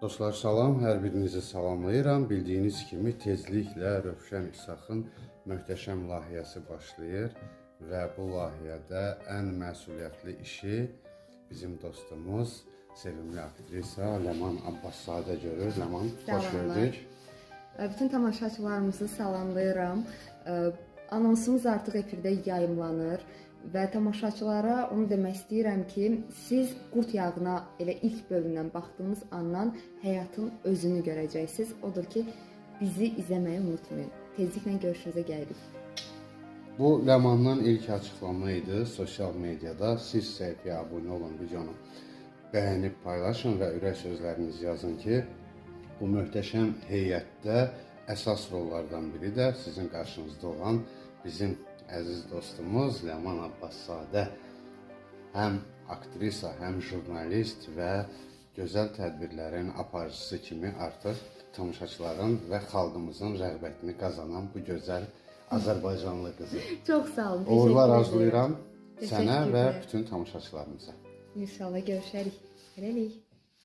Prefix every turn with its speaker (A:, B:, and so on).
A: Dostlar salam, hər birinizi salamlayıram. Bildiyiniz kimi tezliklə Rövşən İsaqın möhtəşəm layihəsi başlayır və bu layihədə ən məsuliyyətli işi bizim dostumuz, sevimli aktrisa Ləman Abbaszadə görür. Ləman, xoş
B: Salamlar.
A: gördük.
B: Bütün tamaşaçılarımızı salamlayıram. Anonsumuz artıq efirdə yayımlanır və tamaşaçılara onu demək istəyirəm ki, siz Qurd Yağına elə ilk bölümdən baxdığınız andan həyatın özünü görəcəksiniz. Odur ki, bizi izləməyi unutmayın. Tezliklə görüşünüzə gəlirik.
A: Bu Ləmandan ilk açıqlama idi sosial mediada. Siz səhifəyə abunə olun, videonu bəyənib paylaşın və ürək sözlərinizi yazın ki, bu möhtəşəm heyətdə əsas rollardan biri də sizin qarşınızda olan bizim əziz dostumuz Ləman Abbaszadə həm aktrisa, həm jurnalist və gözəl tədbirlərin aparıcısı kimi artıq tamaşaçıların və xalqımızın rəğbətini qazanan bu gözəl Azərbaycanlı qızı.
B: Çox sağ olun.
A: Uğurlar
B: təşəkkür
A: arzulayıram
B: edirəm.
A: sənə və
B: Təşəkkürlər.
A: bütün tamaşaçılarımıza.
B: İnşallah görüşərik. Hələlik.